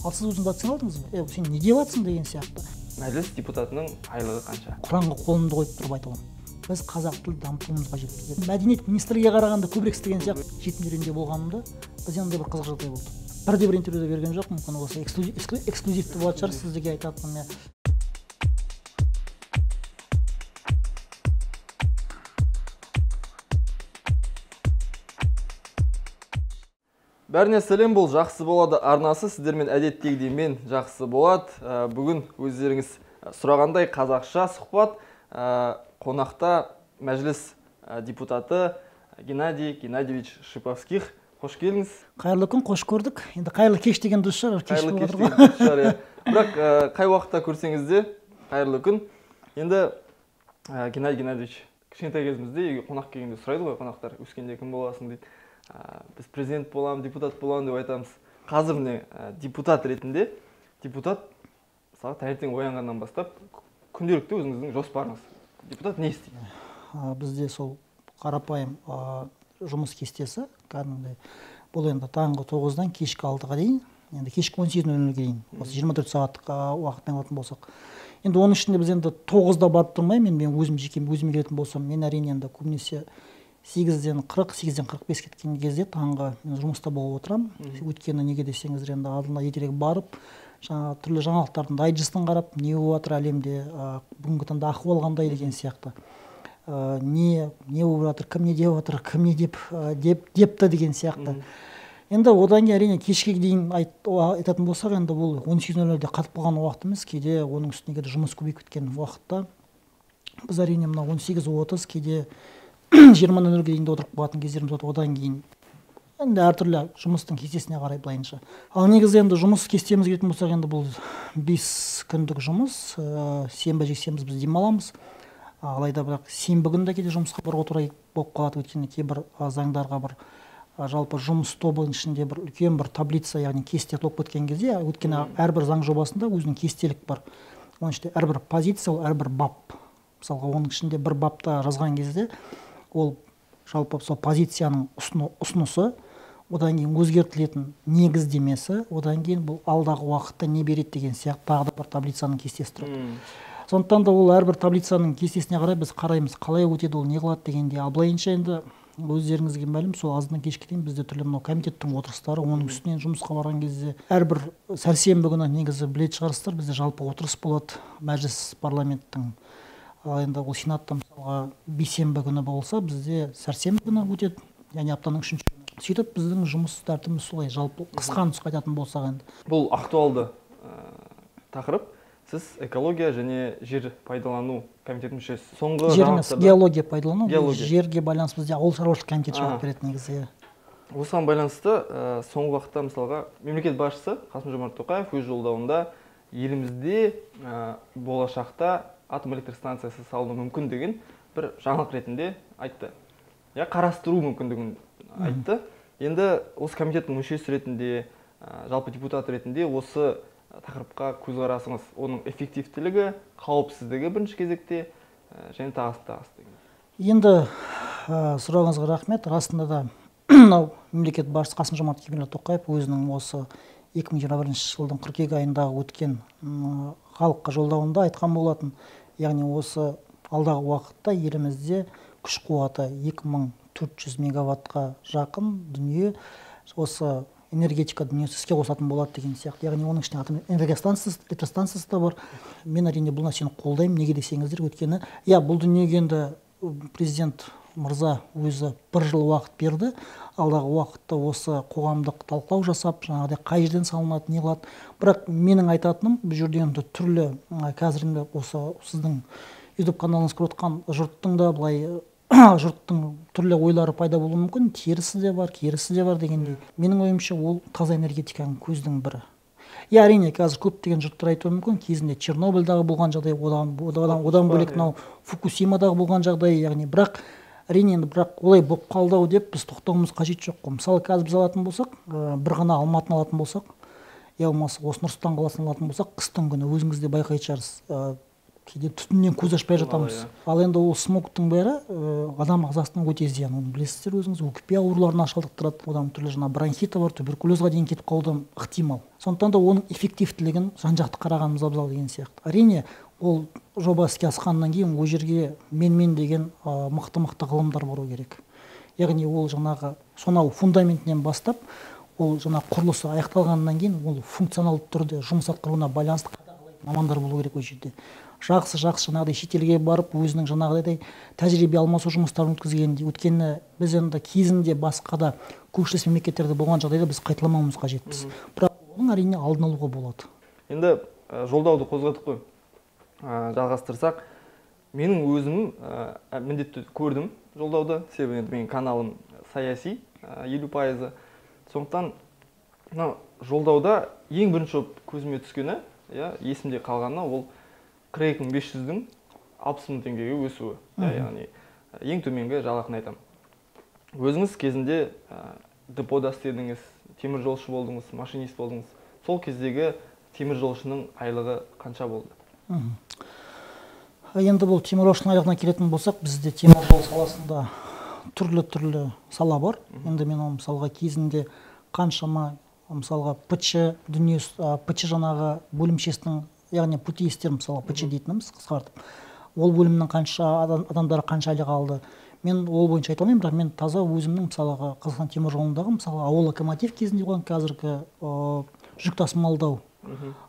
Ал сіз өзіңіз вакцина алдыңыз ба? Сен не деп жатсың деген сияқты. Мәжіліс депутатының айлығы қанша? Құранға қолымды қойып тұрып айта аламын. Біз қазақ тілін дамытуымыз қажет. Мәдениет министрлігіне қарағанда көбірек істеген сияқты. Жетімдер үйінде болғанымда бізде мынандай бір қызық жағдай болды. Бірде бір интервью берген жоқ, мүмкін осы эксклюзивті болатын шығар сіздерге айтатыным. Бәріне сәлем, бұл Жақсы болады арнасы. Сіздермен әдеттегідей мен Жақсы болады. Бүгін өздеріңіз сұрағандай қазақша сұхбат. Қонақта мәжіліс депутаты Геннадий Геннадьевич Шиповских. Қош келдіңіз. Қайырлы күн, қош көрдік. Енді қайырлы кеш деген дұрыс шығар. Қайырлы кеш деген дұрыс шығар, иә. Бірақ қай уақытта көрсеңіз де қайырлы күн. Енді Геннадий Геннадьевич, кішкентай кезімізде үйге қонақ келгенде сұрайды ғой қонақтар, өскенде кім боласың дейді. Біз президент боламын, депутат боламын деп айтамыз. Қазір міне депутат ретінде, депутат мысалы таңертең оянғаннан бастап күнделікті өзіңіздің жоспарыңыз. Депутат не істейді? Бізде сол қарапайым жұмыс кестесі, кәдімгідей. Бұл енді таңғы 9-дан кешкі 6-ға дейін, енді кешкі 18:00-ге дейін, осы 24 сағаттық уақытпен алатын болсақ. Енді оның ішінде біз енді 9-да барып тұрмаймын, мен өзім жеке өзіме келетін болсам, мен әрине енді көбінесе 8-ден 40, 8-ден 45 кеткен кезде таңғы мен жұмыста болып отырамын. Өйткені неге десеңіздер, енді алдына ертерек барып, жаңа түрлі жаңалықтардың дайджестін қарап, не болып жатыр әлемде, бүгінгі таңда ахуал қандай деген сияқты. Не болып жатыр, кім не деп жатыр, кім не деп депті деген сияқты. Енді одан кейін әрине кешке дейін айтатын болсақ, енді бұл 18:00-де қатып қалған уақыт емес, кейде оның үстіне кейде жұмыс көбейіп кеткен уақытта біз әрине мына 18:30, кейде 20:00-ге дейін де отырып қалатын кездеріміз болады. Одан кейін енді әртүрлі жұмыстың кестесіне қарай былайынша. Ал негізі енді жұмыс кестемізге келетін болсақ, енді бұл 5 күндік жұмыс, сенбі, жексенбі біз демаламыз. Алайда бірақ сенбі күні де кейде жұмысқа баруға тура болып қалады, өйткені кейбір заңдарға бір жалпы жұмыс тобының ішінде бір үлкен бір таблица, яғни кесте толып кеткен кезде, өйткені әрбір заң жобасында өзінің кестелік бар. Оның ішінде әрбір позиция, ол әрбір бап. Мысалға, оның ішінде бір бапта жазған кезде ол жалпы сол позицияның ұсынысы, одан кейін өзгертілетін негіздемесі, одан кейін бұл алдағы уақытта не береді деген сияқты тағы да бір таблицаның кестесі тұрады. Сондықтан да ол әрбір таблицаның кестесіне қарай біз қараймыз, қалай өтеді, ол не қылады дегенде. Ал былайынша енді өздеріңізге мәлім, сол азаннан кешке дейін бізде түрлі мынау комитеттің отырыстары, оның үстінен жұмысқа барған кезде әрбір сәрсенбі күні негізі білетін шығарсыздар, бізде жалпы отырыс болады мәжіліс парламенттің. Ал енді ол сенатта мысалға бейсенбі күні болса, бізде сәрсенбі күні өтеді, яғни аптаның үшінші күні. Сөйтіп біздің жұмыс тәртібіміз солай, жалпы қысқа нұсқа айтатын болсақ енді. Бұл актуалды тақырып. Сіз экология және жер пайдалану комитетінің мүшесі. Соңғы жаңалықтарда геология пайдалану, жерге байланысты бізде ауыл шаруашылық комитеті жауап береді негізі. Осыған байланысты соңғы уақытта мысалға мемлекет басшысы Қасым-Жомарт Тоқаев өз жолдауында елімізде болашақта атом электр станциясы салыну мүмкін деген бір жаңалық ретінде айтты. Я қарастыру мүмкіндігін айтты. Енді осы комитеттің мүшесі ретінде, жалпы депутат ретінде осы тақырыпқа көзқарасыңыз, оның эффективтілігі, қауіпсіздігі бірінші кезекте және тағысы деген. Енді сұрағыңызға рахмет. Расында да мынау мемлекет басшысы Қасым-Жомарт Кемелұлы Тоқаев өзінің осы 2021 жылдың қыркүйек айындағы өткен халыққа жолдауында айтқан болатын. Яғни осы алдағы уақытта елімізде күш қуаты 2400 мегаваттқа жақын дүние осы энергетика дүниесі іске қосатын болады деген сияқты. Яғни оның ішінде атом электростанциясы да бар. Мен әрине бұл нәрсені қолдаймын. Неге десеңіздер, өйткені иә, бұл дүниеге енді президент мырза өзі бір жыл уақыт берді. Алдағы уақытта осы қоғамдық талқылау жасап, жаңағыдай қай жерден салынады, не қылады. Бірақ менің айтатыным, бұл жерде енді түрлі қазір енді осы сіздің YouTube каналыңызды көріп отқан жұрттың да былай жұрттың түрлі ойлары пайда болуы мүмкін, терісі де бар, керісі де бар дегендей. Менің ойымша, ол таза энергетиканың көздің бірі. Иә, әрине, қазір көптеген жұрттар айтуы мүмкін, кезінде Чернобыльдағы болған жағдай, одан бөлек мынау Фукусимадағы болған жағдай, яғни бірақ әрине енді бірақ олай болып қалды ау деп біз тоқтауымыз қажет жоқ қой. Мысалы, қазір біз алатын болсақ, бір ғана Алматыны алатын болсақ, я болмаса осы Нұр-Сұлтан қаласын алатын болсақ, қыстың күні өзіңіз де байқайтын шығарсыз, Кейде түтіннен көз ашпай жатамыз. Ал енді ол смогтың бәрі адам ағзасына өте зиян. Оны білесіздер өзіңіз, өкпе ауруларына шалдықтырады. Одан түрлі жаңа бронхиті бар, туберкулезға дейін кетіп қалуы да ықтимал. Сондықтан да оның эффективтілігін жан-жақты қарағанымыз абзал деген сияқты. Әрине, ол жоба іске асқаннан кейін ол жерге мен-мен деген мықты-мықты ғылымдар бару керек. Яғни ол жаңағы сонау фундаментінен бастап, ол жаңа құрылысы аяқталғаннан кейін ол функционалды түрде жұмыс атқаруына байланысты қадағалайтын мамандар болу керек ол жерде. Жақсы жаңағыдай шетелге барып өзінің жаңағыдай тәжірибе алмасу жұмыстарын өткізгенде, өйткені біз енді кезінде басқа да көршілес мемлекеттерде болған жағдайда біз қайталамауымыз қажетпіз. Бірақ оның әрине алдын алуға болады. Енді жолдауды қозғадық қой. Жалғастырсақ, менің өзім міндетті көрдім жолдауды, себебі енді менің каналым саяси, 50%. Сондықтан мынау жолдауда ең бірінші көзіме түскені, есімде қалғаны ол 42 500-дің 60 мың теңгеге өсуі. Яғни ең төменгі жалақыны айтамын. Өзіңіз кезінде депода істедіңіз, теміржолшы болдыңыз, машинист болдыңыз. Сол кездегі теміржолшының айлығы қанша болды? Енді бұл теміржолшының айлығына келетін болсақ, бізде теміржол саласында түрлі-түрлі сала бар. Енді мен оны мысалға кезінде қаншама мысалға ПЧ дүниесі, ПЧ жаңағы бөлімшесінің, яғни путеистер мысалы ПЧ дейтініміз қысқартып, ол бөлімнің қанша адамдары қанша айлық алды, мен ол бойынша айта алмаймын, бірақ мен таза өзімнің мысалға Қазақстан темір жолындағы мысалы ауыл локомотив кезінде болған қазіргі жүк тасымалдау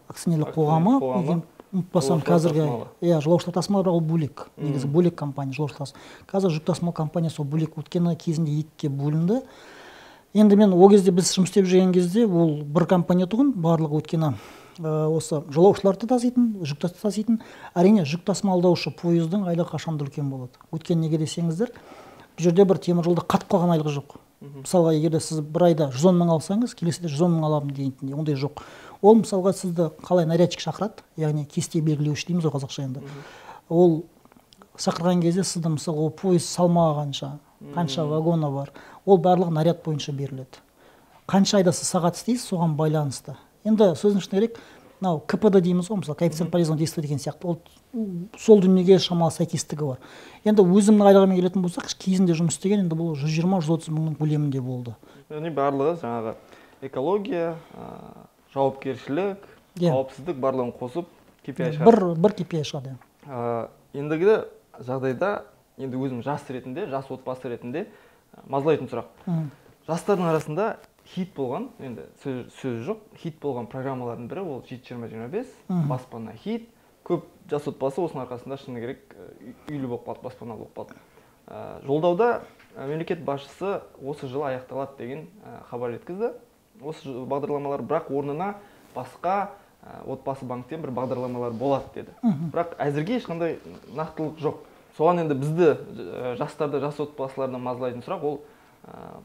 акционерлік қоғамы, ұмытпасам қазіргі иә жолаушылар тасымалы, бірақ ол бөлек, негізі бөлек компания жолаушылар тасымалы. Қазір жүк тасымал компаниясы ол бөлек, өйткені кезінде екіге бөлінді. Енді мен ол кезде біз жұмыс істеп жүрген кезде ол бір компания тұғын, барлығы өйткені осы жолаушыларды таситын, жүк таситын. Әрине жүк тасымалдаушы пойыздың айлығы қашанда үлкен болады. Өйткені неге десеңіздер, бұл жерде бір теміржолда қатып қалған айлығы жоқ. Мысалға, егер де сіз бір айда 110 мың алсаңыз, келесіде 110 мың аламын дейтіндей, ондай жоқ. Ол мысалға сізді қалай нарядчик шақырады, яғни кесте белгілеуші дейміз ғой қазақша енді. Ол шақырған кезде сізді мысалға ол пойыз салмағы қанша, қанша вагоны бар, ол барлығы наряд бойынша беріледі. Қанша айда сіз сағат істейсіз, соған байланысты. Енді сөздің шыны керек, мынау КПД дейміз ғой, мысалы коэффициент полезного действия деген сияқты, ол сол дүниеге шамалы сәйкестігі бар. Енді өзімнің айлығыма келетін болсақ, кезінде жұмыс істеген, енді бұл 120-130 мыңның көлемінде болды. Яғни барлығы жаңағы экология, жауапкершілік, қауіпсіздік барлығын қосып KPI шығады. Бір KPI шығады. Ендігі жағдайда, енді өзім жас ретінде, жас отбасы ретінде мазалайтын сұрақ. Жастардың арасында хит болған, енді сөз жоқ, хит болған программалардың бірі ол 7-20-25, баспана хит. Көп жас отбасы осының арқасында шыны керек үйлі болып қалды, баспаналы болып қалды. Жолдауда мемлекет басшысы осы жылы аяқталады деген хабар жеткізді. Осы бағдарламалар, бірақ орнына басқа отбасы банктен бір бағдарламалар болады деді. Бірақ әзірге ешқандай нақтылық жоқ. Соған енді бізді, жастарды, жас отбасыларды мазалайтын сұрақ ол,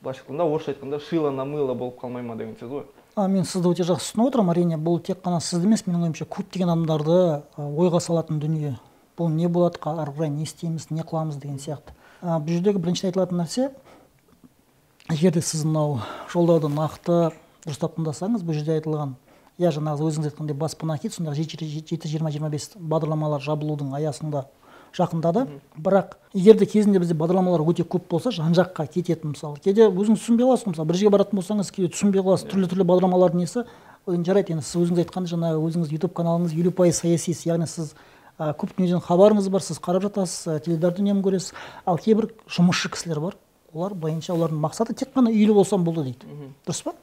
былайша айтқанда, орысша айтқанда, шило на мыло болып қалмай ма деген сөз ғой. Мен сізді өте жақсы түсініп отырмын. Әрине, бұл тек қана сізді емес, менің ойымша көптеген адамдарды ойға салатын дүние. Бұл не болады, ары қарай не істейміз, не қыламыз деген сияқты. Бұл жердегі бірінші айтылатын нәрсе, егер де сіз мынау жолдауды нақты дұрыстап тыңдасаңыз, бұл жерде айтылған, иә, жаңағы өзіңіз айтқандай баспана хит, сондағы 7-20-25 бағдарламалар жабылудың аясында жақындады. Бірақ егер де кезінде бізде бағдарламалар өте көп болса, жан-жаққа кететін мысалы. Кейде өзіңіз түсінбей қаласыз, мысалы, бір жерге баратын болсаңыз, кейде түсінбей қаласыз, түрлі-түрлі бағдарламалардың несі. Енді жарайды, енді сіз өзіңіз айтқандай, жаңағы өзіңіз YouTube каналыңыз 50% саяси, яғни сіз көп дүниеден хабарыңыз бар, сіз қарап жатасыз, теледидарды үнемі көресіз. Ал кейбір жұмысшы кісілер бар, олар былайынша олардың мақсаты тек қана үйлі болсам болды дейді. Дұрыс па?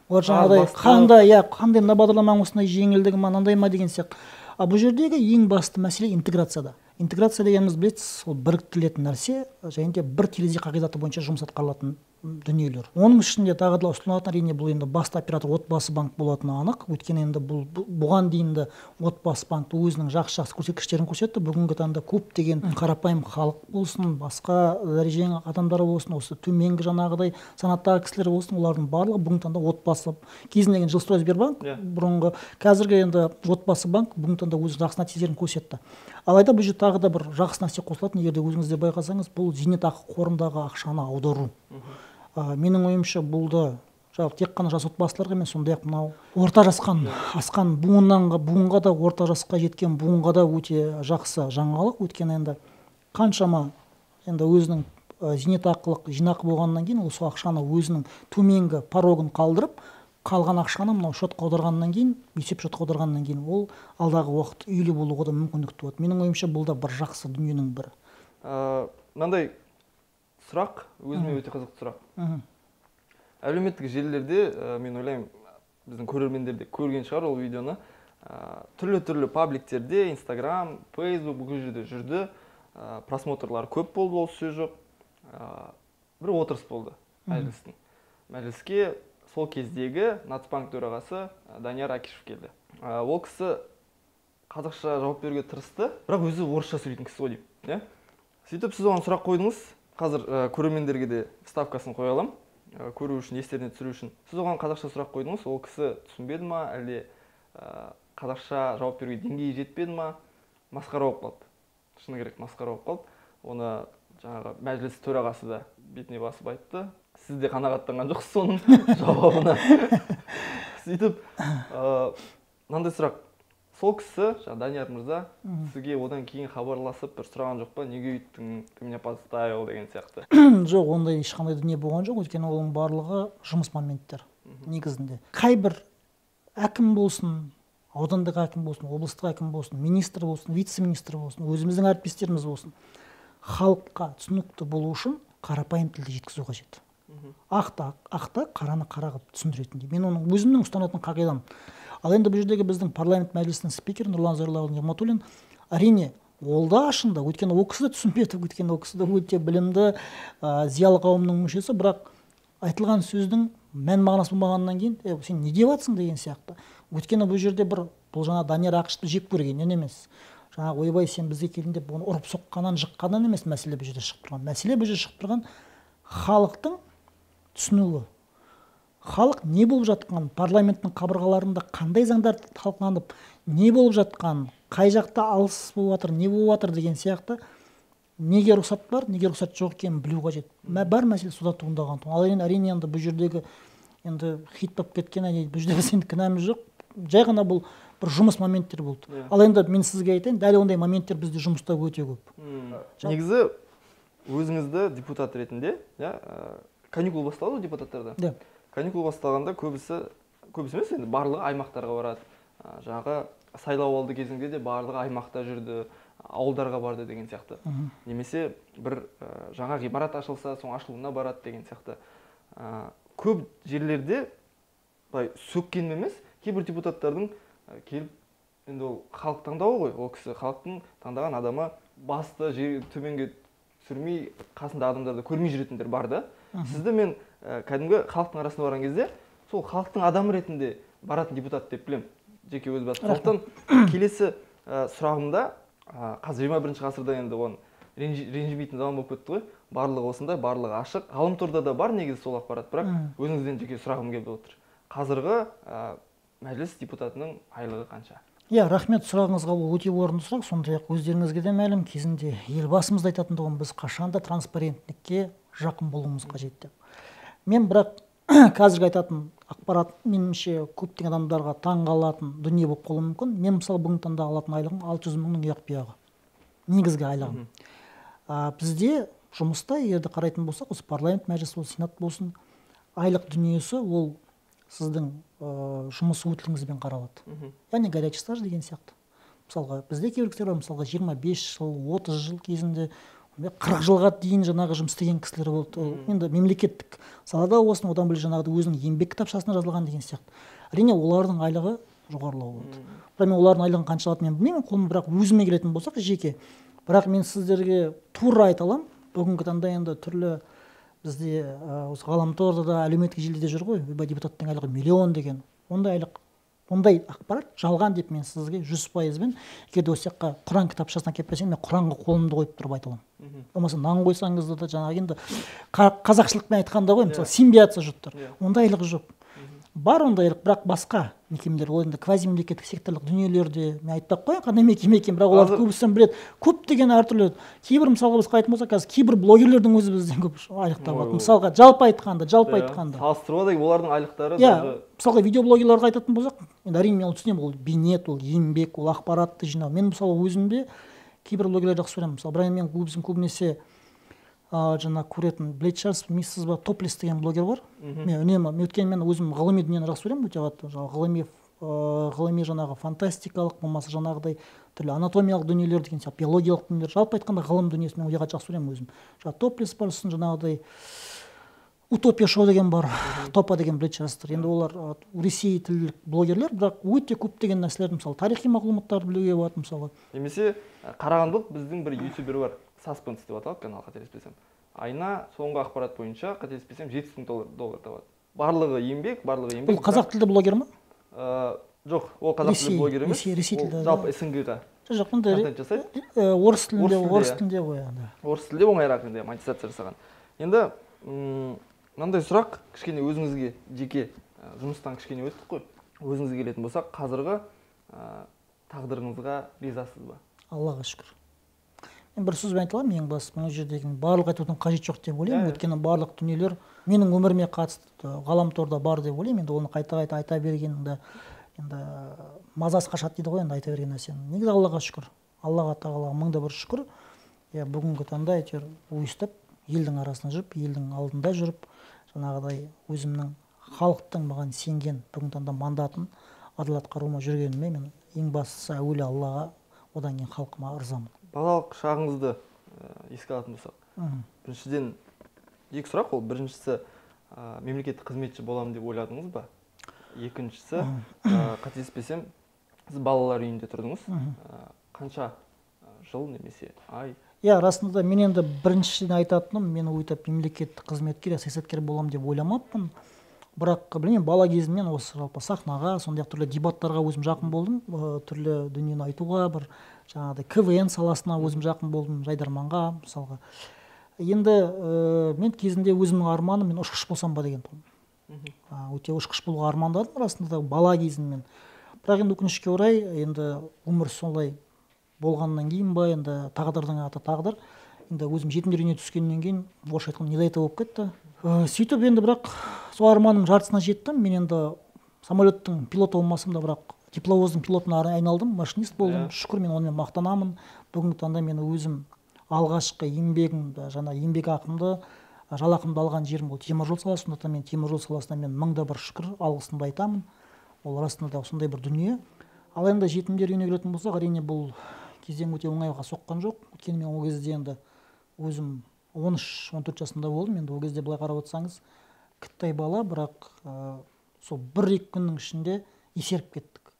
Олар жаңағыдай қандай, иә, қандай мына бағдарламаның осындай жеңілдігі ма, мынандай ма деген сияқты. А бұл жердегі ең басты мәселе интеграцияда. Интеграция дегеніміз білесіз, ол біріктірілетін нәрсе, және де бір терезе қағидаты бойынша жұмыс атқарылатын дүниелер. Оның ішінде тағы да ұсынылатын, әрине, бұл енді басты оператор Отбасы банк болатыны анық. Өйткені енді бұл бұған дейін де Отбасы банк өзінің жақсы-жақсы көрсеткіштерін көрсетті. Бүгінгі таңда көптеген қарапайым халық болсын, басқа дәреженің адамдары болсын, осы төменгі жаңағыдай санаттағы кісілер болсын, олардың барлығы бүгінгі таңда Отбасы. Кезінде Жилстрой Сбербанк, бұрынғы, қазіргі енді Отбасы банк бүгінгі таңда өз жақсы нәтижелерін көрсетті. Алайда бұл жерде тағы да бір жақсы нәрсе қосылатын, егер де өзіңіз де байқасаңыз, бұл зейнетақы қорындағы ақшаны аудару. Менің ойымша, бұл да Жалпы тек қана жас отбасыларға емес, сондай-ақ мынау орта жасқан асқан буыннан буынға да, орта жасқа жеткен буынға да өте жақсы жаңалық. Өйткені енді қаншама енді өзінің зейнетақылық жинақы болғаннан кейін ол сол ақшаны өзінің төменгі порогын қалдырып, қалған ақшаны мынау шотқа аударғаннан кейін, есеп шотқа аударғаннан кейін ол алдағы уақыт үйлі болуға да мүмкіндік туады. Менің ойымша, бұл да бір жақсы дүниенің бірі. Мынандай сұрақ өзіме өте қызықты сұрақ. Әлеуметтік желілерде, мен ойлаймын, біздің көрермендер де көрген шығар ол видеоны. Түрлі-түрлі пабликтерде, Инстаграм, Фейсбук, бүкіл жерде жүрді. Просмотрлар көп болды, ол сөз жоқ. Бір отырыс болды мәжілістің. Мәжіліске сол кездегі Нацбанк төрағасы Данияр Акишев келді. Ол кісі қазақша жауап беруге тырысты, бірақ өзі орысша сөйлейтін кісі ғой деймін. Сөйтіп сіз оған сұрақ қойдыңыз. Қазір көрермендерге де вставкасын қоя аламын, көру үшін, естеріне түсіру үшін. Сіз оған қазақша сұрақ қойдыңыз, ол кісі түсінбеді ма, әлде қазақша жауап беруге деңгейі жетпеді ма, масқара болып қалды. Шыны керек, масқара болып қалды. Оны жаңағы мәжіліс төрағасы да бетіне басып айтты. Сіз де қанағаттанған жоқсыз соның жауабына. Сөйтіп, мынандай сұрақ. Сол кісі, жаңа Данияр мырза, сізге одан кейін хабарласып бір сұраған жоқ па, неге үйттің, ты меня подставил деген сияқты? Жоқ, ондай ешқандай дүние болған жоқ, өйткені оның барлығы жұмыс моменттер негізінде. Қай бір әкім болсын, аудандық әкім болсын, облыстық әкім болсын, министр болсын, вице-министр болсын, өзіміздің әріптестеріміз болсын, халыққа түсінікті болу үшін қарапайым тілде жеткізу қажет. Ақты ақты, қараны қара қылып түсіндіретіндей. Мен оның өзімнің ұстанатын қағидам. Ал енді бұл жердегі біздің парламент мәжілісінің спикері Нұрлан Зайроллаұлы Нығматуллин, әрине, ол да ашынды, өйткені ол кісі де түсінбеді, өйткені ол кісі де өте білімді, зиялы қауымның мүшесі, бірақ айтылған сөздің мән мағынасы болмағаннан кейін, сен не деп жатсың деген сияқты. Өйткені бұл жерде бір, бұл жаңа Данияр Ақышевті жек көргеннен емес, жаңағы ойбай сен бізге келдің деп оны ұрып соққаннан, жыққаннан емес мәселе бұл жерде шығып тұрған. Мәселе бұл жерде шығып тұрған халықтың түсінуі. Халық не болып жатқан, парламенттің қабырғаларында қандай заңдар талқыланып, не болып жатқан, қай жақта алыс болып жатыр, не болып жатыр деген сияқты, неге рұқсат бар, неге рұқсат жоқ екенін білу қажет. Бар мәселе сода туындаған. Ал әрине енді бұл жердегі енді хит болып кеткен, бұл жерде біз енді кінәміз жоқ. Жай ғана бұл бір жұмыс моменттер болды. Ал енді мен сізге айтайын, дәл ондай моменттер бізде жұмыста өте көп. Негізі өзіңізді депутат ретінде, каникул басталды депутаттарда? Каникул басталғанда көбісі емес, енді барлығы аймақтарға барады. Жаңағы сайлау алды кезінде де барлығы аймақта жүрді, ауылдарға барды деген сияқты. Немесе бір жаңа ғимарат ашылса, соның ашылуына барады деген сияқты. Көп жерлерде былай сөккенім емес, кейбір депутаттардың келіп, енді ол халық таңдауы ғой, ол кісі халықтың таңдаған адамы басты жер төменге түсірмей, қасында адамдарды көрмей жүретіндер бар да. Сізді мен кәдімгі халықтың арасына барған кезде сол халықтың адамы ретінде баратын депутат деп білем, жеке өз басым. Сондықтан келесі сұрағымда, қазір 21 ғасырда енді оны ренжімейтін заман болып кетті ғой, барлығы осындай, барлығы ашық. Ғаламторда да бар негізі сол ақпарат, бірақ өзіңізден жеке сұрағым келіп отыр. Қазіргі мәжіліс депутатының айлығы қанша? Иә, рахмет сұрағыңызға, ол өте орынды сұрақ. Сондай-ақ өздеріңізге де мәлім, кезінде Елбасымыз да айтатын тұғын, біз қашанда транспаренттікке жақын болуымыз қажет деп. Мен бірақ қазіргі айтатын ақпарат меніңше көптеген адамдарға таң қалатын дүние болып қалуы мүмкін. Мен мысалы бүгінгі таңда алатын айлығым 600 мыңның ұяқ бұяғы. Негізгі айлығым. Бізде жұмыста егер де қарайтын болсақ, осы парламент мәжілісі болсын, сенат болсын, айлық дүниесі ол сіздің жұмыс өтіліңізбен қаралады. Яғни горячий стаж деген сияқты. Мысалға бізде кейбір кісілер бар, мысалға 25 жыл, 30 жыл кезінде 40 жылға дейін жаңағы жұмыс істеген кісілер болды. Енді мемлекеттік салада болсын, одан бөлек жаңағы өзінің еңбек кітапшасына жазылған деген сияқты. Әрине олардың айлығы жоғарылау болды. Бірақ мен олардың айлығын қанша алатынын мен білмеймін, қолым, бірақ өзіме келетін болсақ жеке. Бірақ мен сіздерге тура айта аламын, бүгінгі таңда енді түрлі бізде осы ғаламторда да әлеуметтік желіде жүр ғой, ойбай депутаттың айлығы миллион деген. Ондай айлық, ондай ақпарат жалған деп мен сізге 100%-бен, егер де осы жаққа Құран кітапшасына келіп берсең, мен Құранға қолымды қойып тұрып айта аламын. Болмаса нан қойсаңыз да жаңағы енді қазақшылықпен айтқанда ғой, мысалы сенбей жатса жұрттар. Ондай айлығы жоқ. Бар ондай, бірақ басқа мекемелер, ол енді квазимемлекеттік секторлық дүниелерде, мен айтпай ақ қояйын қандай мекеме екенін, бірақ олар көбісін біледі. Көптеген әртүрлі кейбір, мысалға, біз айтатын болсақ, қазір кейбір блогерлердің өзі бізден көп айлық табады. Мысалға, жалпы айтқанда, жалпы айтқанда. Салыстыруға да олардың айлықтары Иә, мысалға, видеоблогерлерді айтатын болсақ, енді әрине мен оны түсінемін, ол бейнет, ол еңбек, ол ақпаратты жинау. Мен, мысалы, өзім де кейбір блогерлерді жақсы көремін. Мысалы, бірақ мен көбісін көбінесе жаңа көретін, білетін шығарсыз, білмейсіз ба, Топлес деген блогер бар. Мен үнемі, өйткені мен өзім ғылыми дүниені жақсы көремін өте қатты. Жаңағы ғылыми жаңағы фантастикалық, болмаса жаңағыдай түрлі анатомиялық дүниелер деген сияқты, биологиялық дүниелер, жалпы айтқанда ғылым дүниесін мен өте қатты жақсы көремін өзім. Жаңағы Топлес бар, сосын жаңағыдай Утопия шоу деген бар, Топа деген, білетін шығарсыздар. Енді олар ресей тілдік блогерлер, бірақ өте көптеген нәрселерді, мысалы, тарихи мағлұматтарды білуге болады, мысалы. Немесе қарағандылық біздің бір ютубер бар, Саспенс деп аталады канал, қателеспесем. Айына соңғы ақпарат бойынша, қателеспесем, 70 000 доллар табады. Барлығы еңбек, барлығы еңбек. Бұл қазақ тілді блогер ма? Жоқ, ол қазақ тілді блогер емес. Ресей Ол тілді, жалпы СНГ-ға Жоқ, енді контент жасайды. Орыс тілінде, Орыс тілінде, орыс иә. тілінде ғой енді. Орыс тілінде оңайырақ енді монетизация жасаған. Енді мынандай сұрақ, кішкене өзіңізге жеке, жұмыстан кішкене өттік қой. Өзіңізге келетін болсақ, қазіргі тағдырыңызға ризасыз ба? Аллаға шүкір. Мен бір сөзбен айта аламын, ең бастысы мына жердегі барлық айтудың қажеті жоқ деп ойлаймын. Иә, иә. Өйткені барлық дүниелер менің өміріме қатысты ғаламторда бар деп ойлаймын. Енді оны қайта қайта айта бергенді енді мазасы қашады дейді ғой енді айта берген нәрсенің. Негізі Аллаға шүкір. Аллаға тағалаға мың да бір шүкір. Иә, бүгінгі таңда әйтеуір өйстіп елдің арасында жүріп, елдің алдында жүріп, жаңағыдай өзімнің халықтың маған сенген бүгінгі таңда мандатын адал атқаруыма жүргеніме мен ең бастысы әуелі Аллаға, одан кейін халқыма ырзамын. Балалық шағыңызды еске алатын болсақ, біріншіден екі сұрақ ол. Біріншісі, мемлекеттік қызметші боламын деп ойладыңыз ба? Екіншісі, қателеспесем, сіз балалар үйінде тұрдыңыз. Қанша жыл немесе ай? Иә, расында да мен енді біріншіден айтатыным, мен өйтіп мемлекеттік қызметкер, саясаткер боламын деп ойламаппын. Бірақ білмеймін, бала кезімнен осы жалпы сахнаға, сондай-ақ түрлі дебаттарға өзім жақын болдым, түрлі дүниені айтуға, бір жаңағыдай КВН саласына өзім жақын болдым, жайдарманға мысалға. Енді мен кезінде өзімнің арманым, мен ұшқыш болсам ба деген тұғым. Өте ұшқыш болуға армандадым расында да бала кезімнен. Бірақ енді өкінішке орай, енді өмір солай болғаннан кейін ба, енді тағдырдың аты тағдыр. Енді өзім жетімдер үйіне түскеннен кейін, орысша айтқанда, не до этого болып кетті. Сөйтіп енді бірақ сол арманым жартысына жеттім. Мен енді самолеттің пилоты болмасам да, бірақ тепловоздың пилотына айналдым, машинист болдым. Шүкір, мен онымен мақтанамын. Бүгінгі таңда мен өзім алғашқы еңбегімді, жаңа еңбек ақымды, жалақымды алған жерім ол теміржол саласы. Сондықтан мен теміржол саласына мен мың да бір шүкір, алғысымды айтамын. Ол расында да сондай бір дүние. Ал енді жетімдер үйіне келетін болсақ, әрине бұл кезең өте оңайға соққан жоқ. Өйткені мен ол кезде енді өзім 13-14 жасында болдым. Енді ол кезде былай қарап отырсаңыз, кіттай бала, бірақ сол бір-екі күннің ішінде есеріп кеттік.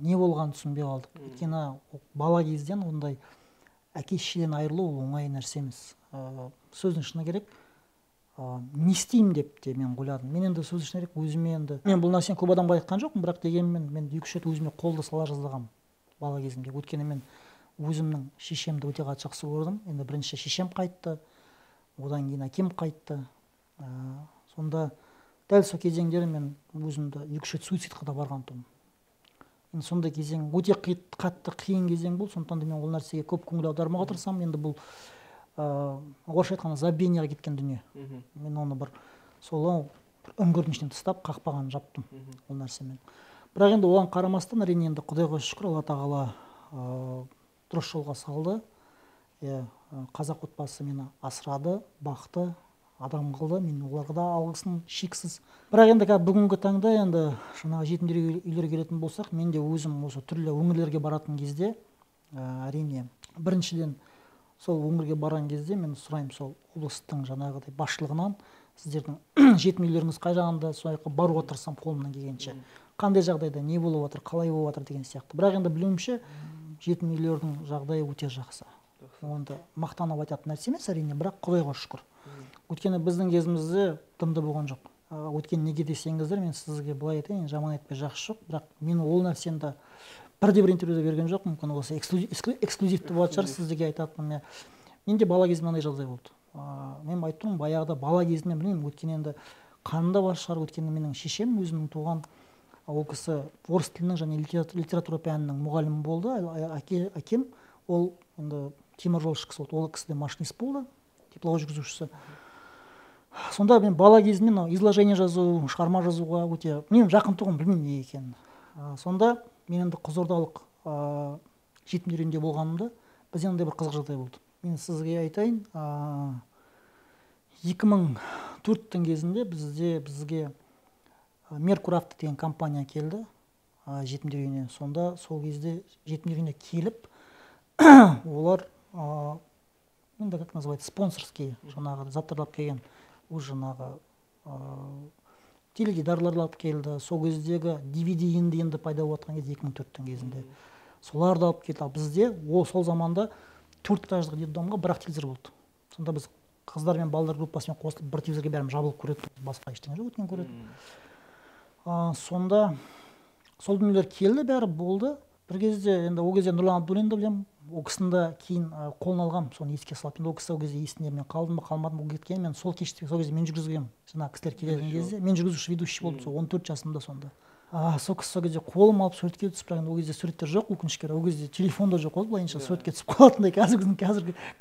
Не болғанын түсінбей қалдық. Өйткені бала кезден ондай әке шешеден айырылу ол оңай нәрсе емес. Сөздің шыны керек, не істеймін деп те мен ойладым. Мен енді сөздің шыны керек, өзіме енді мен бұл нәрсені көп адамға айтқан жоқпын, бірақ дегенмен мен екі-үш рет өзіме қолды сала жаздағанмын бала кезімде. Өйткені мен өзімнің шешемді өте қатты жақсы көрдім. Енді бірінші шешем қайтты, одан кейін әкем қайтты. Сонда дәл сол кезеңдері мен өзімді екі-үш рет суицидқа да барған тұғым. Енді сондай кезең өте қатты қиын кезең болды, сондықтан да мен ол нәрсеге көп көңіл аудармауға тырысамын. Енді бұл орысша айтқанда забвениеға кеткен дүние. Мен оны бір сол бір үңгірдің ішіне тастап, қақпағын жаптым ол нәрсемен. Бірақ енді оған қарамастан, әрине енді Құдайға шүкір, Алла тағала дұрыс жолға салды. Иә, қазақ отбасы мені асырады, бақты, адам қылды. Мен оларға да алғысым шексіз. Бірақ енді бүгінгі таңда енді жаңағы жетімдер үйлерге келетін болсақ, мен де өзім осы түрлі өңірлерге баратын кезде, әрине біріншіден сол өңірге барған кезде мен сұраймын сол облыстың жаңағыдай басшылығынан, сіздердің жетім үйлеріңіз қай жағында, сол жаққа баруға тырысамын қолымнан келгенше. Қандай жағдайда, не болып жатыр, қалай болып жатыр деген сияқты. Бірақ енді білуімше, жетім үйлердің жағдайы өте жақсы. Оны мақтанып айтатын нәрсе емес әрине, бірақ Құдайға шүкір. Өйткені біздің кезімізде дымды болған жоқ. Өйткені неге десеңіздер, мен сізге былай айтайын, жаман айтпай жақсы жоқ, бірақ мен ол нәрсені де бірде бір интервьюда берген жоқпын, мүмкін осы эксклюзивті болатын шығар сіздерге айтатыным. Менде бала кезімде мынандай жағдай болды. Мен айтып тұрмын, баяғыда бала кезімнен білмеймін, өйткені енді Қанымда бар шығар, өйткені менің шешем өзімнің туған, ол кісі орыс тілінің және литература пәнінің мұғалімі болды. Әкем ол енді теміржолшы кісі болды, ол кісі де машинист болды, тепловоз жүргізушісі. Сонда мен бала кезімнен изложение жазу, шығарма жазуға өте мен жақын тұғын, білмеймін неге екенін. Сонда мен енді Қызылордалық жетімдер үйінде болғанымда бізде мынандай бір қызық жағдай болды. Мен сізге айтайын, 2004-тің кезінде бізге Меркур Авто деген компания келді жетімдер үйіне. Сонда сол кезде жетімдер үйіне келіп, олар енді как называется, спонсорский жаңағы заттарды алып келген, уже жаңағы теледидарларды алып келді. Сол кездегі DVD енді пайда болып жатқан кезде, 2004-тің кезінде соларды алып келді. Ал бізде сол заманда 4 этаждық детдомға бір ақ телевизор болды. Сонда біз қыздар мен балалар группасымен қосылып бір телевизорге бәріміз жабылып көретін, басқа ештеңе жоқ, өткен көретін. Сонда сол дүниелер келді, бәрі болды. Бір кезде енді ол кезде Нұрлан Абдуллинді білемін, ол кісіні де кейін қолына алғам, соны еске салып. Енді ол кісі ол кезде есінде мен қалдым ба, қалмадым, ол кеткен. Мен сол кеште, сол кезде мен жүргізгенмін. Жаңағы кісілер келген кезде мен жүргізуші, ведущий болдым, сол 14 жасымда сонда. Сол кісі сол кезде қолым алып суретке түсіп, бірақ енді ол кезде суреттер жоқ, өкінішке орай. Ол кезде телефон да жоқ болды, былайынша суретке түсіп қалатындай.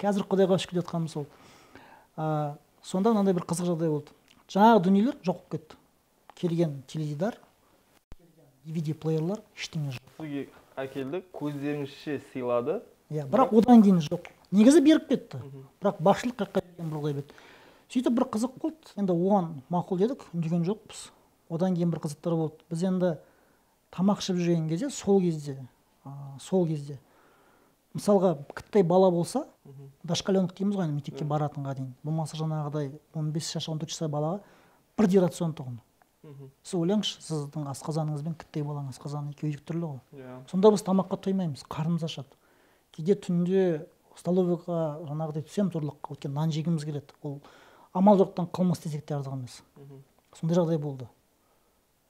Қазір Құдайға шүкір деп жатқаным сол. Сонда мынандай бір қызық жағдай болды. Жаңағы дүниелер жоқ болып кетті. Келген теледидар, DVD плеерлар, ештеңе жоқ. Сізге әкелді, көздеріңізше сыйлады. Иә, бірақ одан кейін жоқ. Негізі беріп кетті. Бірақ басшылық қаққа берген бір құдай біледі. Сөйтіп бір қызық болды. Енді оған мақұл дедік, үндеген жоқпыз. Одан кейін бір қызықтар болды. Біз енді тамақ ішіп жүрген кезде, сол кезде мысалға кіттай бала болса, дошколенок дейміз ғой, енді мектепке баратынға дейін. Болмаса жаңағыдай 15 жас, 14 жасар балаға бірдей рацион тұғын. Сіз ойлаңызшы, сіздің асқазаныңыз бен кіттай баланың асқазаны екеуі екі түрлі ғой. Сонда біз тамаққа тоймаймыз, қарнымыз ашады. Кейде түнде столовыйға жаңағыдай түсеміз ұрлыққа, өйткені нан жегіміз келеді. Ол амал жоқтан қылмыс десек те артық емес. Сондай жағдай болды.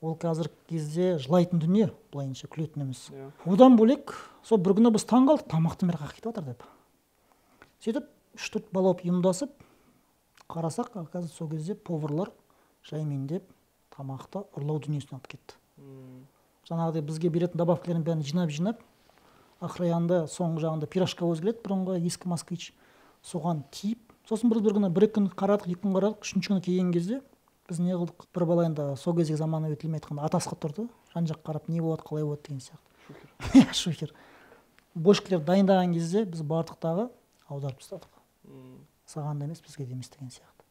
Ол қазіргі кезде жылайтын дүние, былайынша күлетін емес. Одан бөлек, сол бір күні біз таң қалдық, тамақтың бәрі қақып кетіп жатыр деп. Сөйтіп, 3-4 бала болып ұйымдасып, қарасақ, оказывается, сол кезде поварлар жаймендеп тамақты ұрлау дүниесін алып кетті. Жаңағыдай бізге беретін добавкалердің бәрін жинап-жинап, ақыр аяғында соңғы жағында пирожка өзі келеді, бұрынғы ескі москвич, соған тиіп, сосын бір күні, бір екі күн қарадық, екі күн қарадық, үшінші күні келген кезде біз не қылдық? Бір бала енді сол кездегі заманауи тілмен айтқанда атасқа тұрды, жан-жаққа қарап не болады, қалай болады деген сияқты. Шухер. Шухер. Бошкілер дайындаған кезде біз бардық дағы аударып тастадық. Саған да емес, бізге де емес деген сияқты.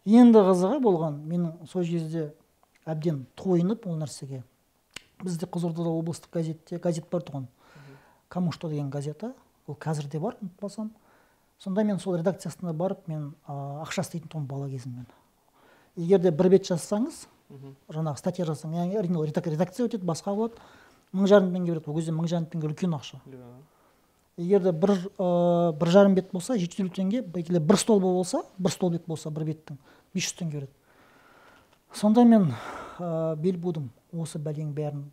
Енді қызығы болған, менің сол кезде әбден тойынып ол нәрсеге. Бізде Қызылордада облыстық газетте газет бар тұғын. Кому что деген газета, ол қазір де бар, ұмытпасам. Сонда мен сол редакциясына барып, мен ақша істейтін тұғын бала кезімнен. Егер де бір бет жазсаңыз, жаңағы статья жазсаң, яғни әрине ол редакция өтеді, басқа болады, 1500 теңге береді. Ол кезде 1500 теңге үлкен ақша. Егер де бір жарым бет болса, 750 теңге, егер де бір столба болса, бір столбик болса, бір беттің 500 теңге береді. Сонда мен бел будым осы бәленің бәрін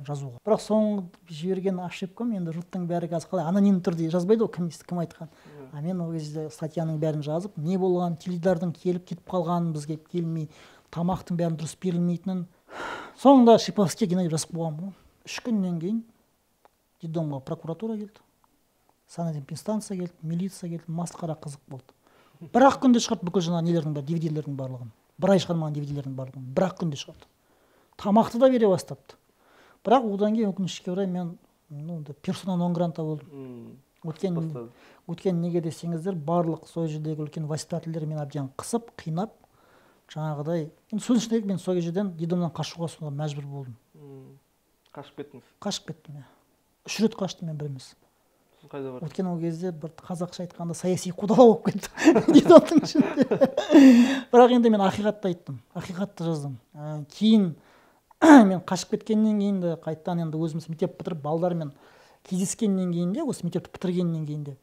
жазуға. Бірақ соңғы жіберген ошибкам, енді жұрттың бәрі қазір қалай аноним түрде жазбайды ғой, кім айтқан. А мен ол кезде статьяның бәрін жазып, не болған, теледидардың келіп кетіп қалғанын, бізге келмей, тамақтың бәрін дұрыс берілмейтінін. Соңында Шиповский Геннадий жазып қойғанмын ғой. 3 күннен кейін детдомға прокуратура келді, санэпидемстанция келді, милиция келді, масқара қызық болды. Бір ақ күнде шығарды бүкіл жаңағы нелердің бәрі, D V D-лердің барлығын. Бір ай шығармаған D V D-лердің барлығын бір ақ күнде шығарды. Тамақты да бере бастапты. Бірақ одан кейін өкінішке орай мен, персона нон грата болдым. Бастады. Өткен неге десеңіздер, барлық сол жердегі үлкен воспитательдер мені әбден қысып, қинап, жаңағыдай, енді сөздің шыны керек, мен сол жерден детдомнан қашуға сонда мәжбүр болдым. Қашып кеттіңіз? Қашып кеттім, иә. 3 рет қаштым мен, бір емес. Сосын қайда бардыңыз? Өйткені ол кезде бір қазақша айтқанда саяси қудалау болып кетті детдомның ішінде. Бірақ енді мен ақиқатты айттым, ақиқатты жаздым. Кейін мен қашып кеткеннен кейін де қайтадан енді өзіміз мектеп бітіріп балдармен кездескеннен кейін де, осы мектепті бітіргеннен кейін де,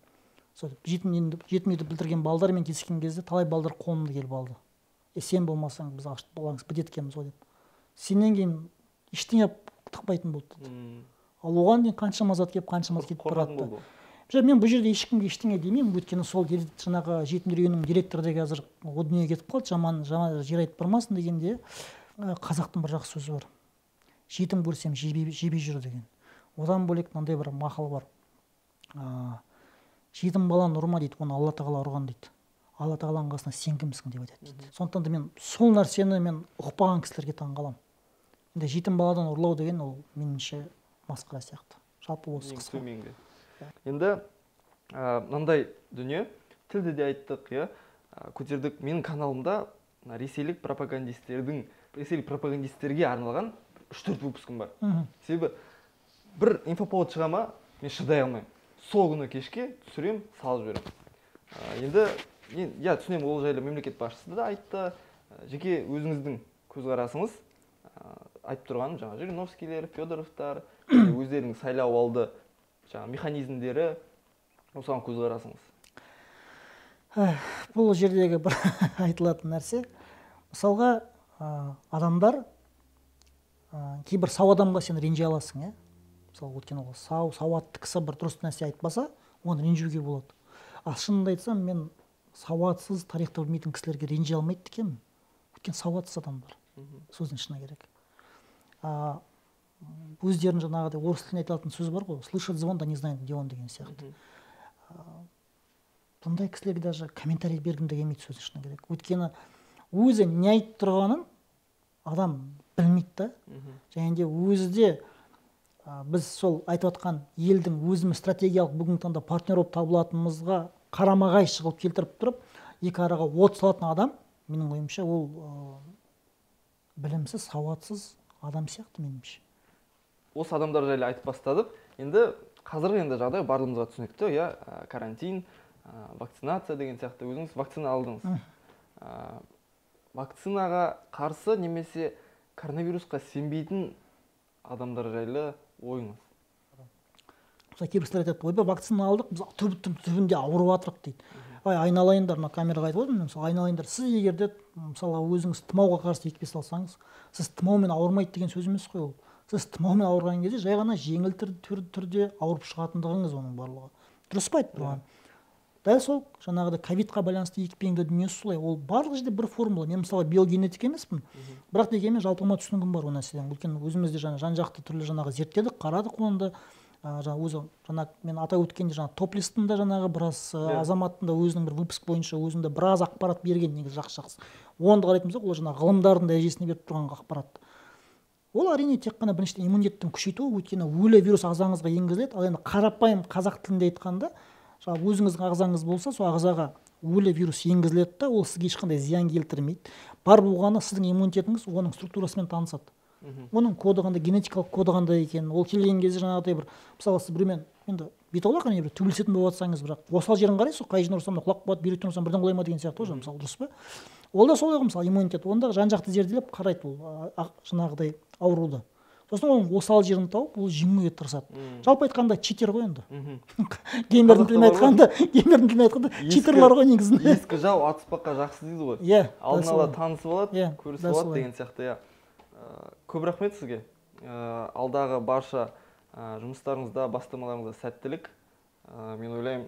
сол жетім үйді бітірген балдармен кездескен кезде талай балдар қолымды келіп алды. Сен болмасаң біз балаңыз бітеді екенбіз ғой деп. Сенен кейін ештеңе тықпайтын болды деді. Ал оған дейін қаншама зат келіп, қаншама зат кетіп Қорқатын баратты. болды. Мен бұл жерде ешкімге ештеңе демеймін, өйткені сол жаңағы жетімдер үйінің директоры де қазір о дүниеге кетіп қалды, жаман жер айтып бармасын дегенде, қазақтың бір жақсы сөзі бар. Жетім көрсем жебей жүр деген. Одан бөлек мынандай бір мақал бар. Жетім баланы ұрма дейді, оны Алла тағала ұрған дейді. Алла тағаланың қасына сен кімсің деп айтады дейді. Сондықтан да мен сол нәрсені мен ұқпаған кісілерге таңғаламын. Енді жетім баладан ұрлау деген ол меніңше масқара сияқты. Жалпы осы қысқа. Енді мынандай дүние, тілді де айттық, иә, көтердік. Менің каналымда ресейлік пропагандистерге арналған 3-4 выпускым бар. Себебі бір инфоповод шыға ма, мен шыдай алмаймын. Сол күні кешке түсірем, салып жіберемін. Енді мен, иә, түсінемін, ол жайлы мемлекет басшысы да айтты. Жеке өзіңіздің көзқарасыңыз, айтып тұрғаным жаңа Жириновскийлер, Федоровтар, өздерінің сайлау алды жаңа механизмдері, осыған көзқарасыңыз. Бұл жердегі бір айтылатын нәрсе, мысалға, адамдар кейбір сау адамға сен ренжи аласың, иә? Мысалы, өйткені ол сау, сауатты кісі бір дұрыс нәрсе айтпаса, оны ренжуге болады. Ал шынымды айтсам, мен сауатсыз, тарихты білмейтін кісілерге ренжи алмайды екенмін. Өйткені сауатсыз адамдар. Сөздің шыны керек. Өздерін жаңағыдай орыс тілінде айтылатын сөз бар ғой, слышат звон, да не знает, где он деген сияқты. Бұндай кісілерге даже комментарий бергім де келмейді, сөздің шыны керек. Өйткені өзі не айтып тұрғанын адам білмейді да. Және де өзі де біз сол айтып жатқан елдің өзіміз стратегиялық бүгінгі таңда партнер болып табылатынымызға қарама-қайшы қылып келтіріп тұрып, екі араға от салатын адам, менің ойымша, ол білімсіз, сауатсыз адам сияқты меніңше. Осы адамдар жайлы айтып бастадық. Енді қазіргі енді жағдай барлығымызға түсінікті, иә, карантин, вакцинация деген сияқты. Өзіңіз вакцина алдыңыз. Вакцинаға қарсы немесе коронавирусқа сенбейтін адамдар жайлы ойыңыз? Мысалы, кейбір кісілер айтады, ойбай, вакцина алдық, біз түбінде ауырып жатырық дейді. Ай, айналайындар, мына камераға айтып отырмын, мысалы, айналайындар, сіз егер де, мысалы, өзіңіз тұмауға қарсы екпе салсаңыз, сіз тұмаумен ауырмайды деген сөз емес қой ол. Сіз тұмаумен ауырған кезде жай ғана жеңіл түрде ауырып шығатындығыңыз оның барлығы. Дұрыс па айтып тұрған? Дәл сол жаңағыдай ковидқа байланысты екпенің де дүниесі солай. Ол барлық жерде бір формула. Мен мысалы биогенетик емеспін, бірақ дегенмен жалпылама түсінігім бар ол нәрседен. Өйткені өзіміз де жан-жақты түрлі жаңағы зерттедік, қарадық оны да. Жаңа өзі жаңа мен атап өткенде жаңа топлистің де жаңағы біраз азаматтың да өзінің бір выпуск бойынша өзінің де біраз ақпарат берген негізі жақсы-жақсы. Оны да қарайтын болсақ, ол жаңағы ғылымдардың дәрежесіне беріп тұрған ақпарат. Ол әрине тек қана біріншіден иммунитеттің күшейтуі, өйткені өлі вирус ағзаңызға енгізіледі. Ал енді қарапайым қазақ тілінде айтқанда, жаңағы өзіңіздің ағзаңыз болса, сол ағзаға өлі вирус енгізіледі да, ол сізге ешқандай зиян келтірмейді. Бар болғаны сіздің иммунитетіңіз оның структурасымен танысады. Оның коды қандай, генетикалық коды қандай екенін, ол келген кезде жаңағыдай бір, мысалы, сіз біреумен енді бет аулақ әне бір төбелесетін болып жатсаңыз, бірақ осал жерін қарайсыз, қай жерін ұрсам құлап қалады, бүйректен ұрсам бірден құлай ма деген сияқты ғой, мысалы, дұрыс па? Ол да солай ғой, мысалы, иммунитет, онда жан-жақты зерделеп қарайды ол жаңағыдай ауруды. Сосын оның осал жерін тауып, ол жеңуге тырысады. Жалпы айтқанда читер ғой енді. Геймердің тілімен айтқанда, читерлар ғой негізінде. Ескі жау атыспаққа жақсы дейді ғой. Иә. Алдын ала танысып алады, көрісіп алады деген сияқты, иә. Көп рахмет сізге. Алдағы барша жұмыстарыңызда, бастамаларыңызда сәттілік. Мен ойлаймын,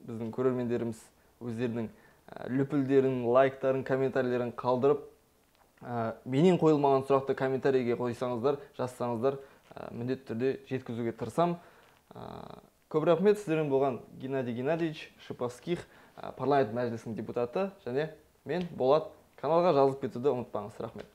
біздің көрермендеріміз өздерінің лүпілдерін, лайктарын, комментарийлерін қалдырып, менен қойылмаған сұрақты комментарийге қойсаңыздар, жазсаңыздар, міндетті түрде жеткізуге тырысам. Көп рахмет. Сіздермен болған Геннадий Геннадьевич Шиповских, парламент мәжілісінің депутаты, және мен Болат. Каналға жазылып кетуді ұмытпаңыз. Рахмет.